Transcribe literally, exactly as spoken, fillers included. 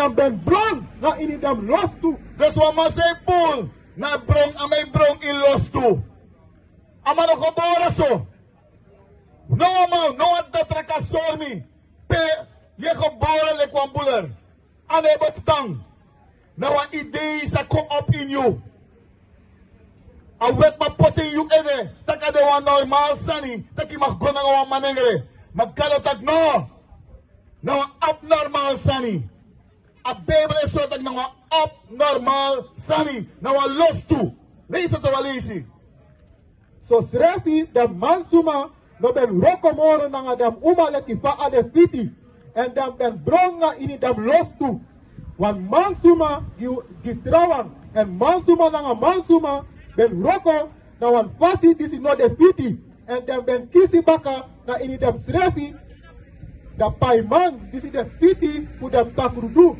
Dan ben bron na ini dan lostu. Dus wan man san e puru na bron, a man e bron ini lostu. A man no gebore so. No wan man, no wan datra kan sori mi pe yu e gebore leki wan buler. A no e bestaat. Na wan idee sa kon op ini yu. A wetman poti ini yu ede tak' a de wan normaal sani, tak' yu mag go nanga wan manengre. Ma Gado taki no. Na wan abnormaal sani. A Bijbel e sori taki na wan abnormaal sani, na wan lostu. Leisi, te wan leisi. Sosrefi den mansuma no ben wroko moro nanga den uma leki fa a de fiti, èn den ben bron na ini den lostu. Wan mansuma gi, gi trawan, èn mansuma nanga mansuma ben wroko na wan fasi disi no de fiti, èn den ben kisi baka na ini densrefi den paiman disi de fiti fu den takrudu.